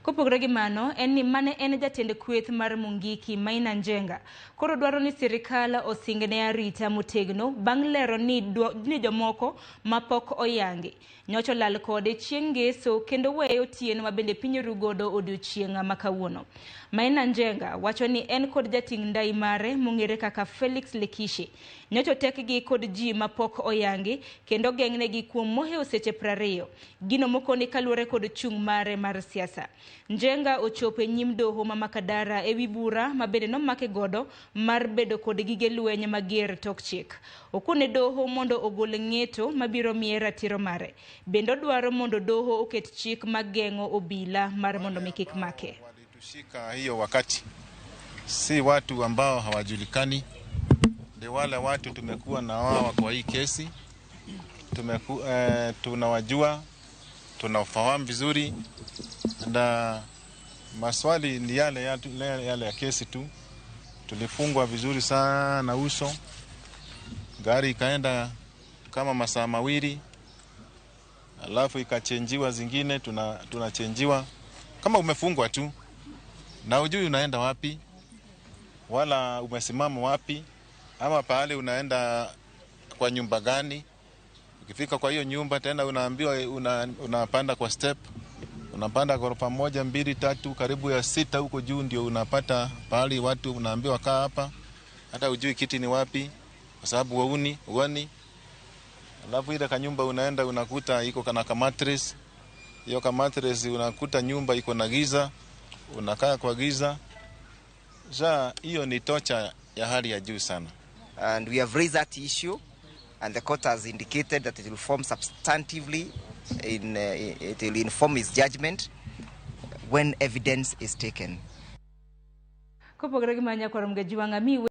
Kopogore gi mano, en ni mane en jatend kweth mar Mungiki Maina Njenga koro dwaro ni sirikal osingne arita motegno bang' lero ni, ni jomoko mapok oyangi nyocha olal kode chieng' ngeso kendo weyo otieno ma bende piny oru godo odiochieng' ma kawuono. Maina Njenga wacho ni en kod jating' ndai mare mong'ere kaka Felix Lekishe nyocha otekgi kod ji mapok oyangi kendo geng'negi kuom mohewo seche 20 gino mokoni kaluwore kod chung' mare mar siasa. Njenga ochopo e nyim doho ma Makadara ewi bura ma bende nomake godo mar bedo kod gige lweny mager tok chik. Okone doho mondo ogol ng'eto mabiro miye ratiro mare. Bende odwaro mondo doho oket chik mageng'o obila mar mondo mi kik make. Walitushika hiyo wakati si watu ambao hawajulikani, ni wale watu tumekuwa na wao kwa hii kesi tunawajua, tunafahamu vizuri, na maswali ni yale yale, yale ya kesi tu. Tulifungwa vizuri sana uso, gari ikaenda kama masaa 2, alafu ikachenjiwa zingine, tunachenjiwa kama umefungwa tu na ujui unaenda wapi wala umesimama wapi ama pahali unaenda kwa nyumba gani. Ukifika kwa hiyo nyumba tena unaambiwa unapanda kwa step, unapanda ghorofa 1, 2, 3, karibu ya 6 huko juu ndio unapata pahali watu unaambiwa kaa hapa, hata ujui kiti ni wapi kwa sababu wauni uoni. Alafu ile kanyumba unaenda unakuta iko kana ka mattress, hiyo ka mattress unakuta nyumba iko na giza, unakaa kwa giza. Sasa hiyo ni torture ya hali ya juu sana. And we have raised that issue, and the court has indicated that it will form substantively, it will inform its judgment when evidence is taken. Kopogore gi mano nyakwar Mgaji wang'a mi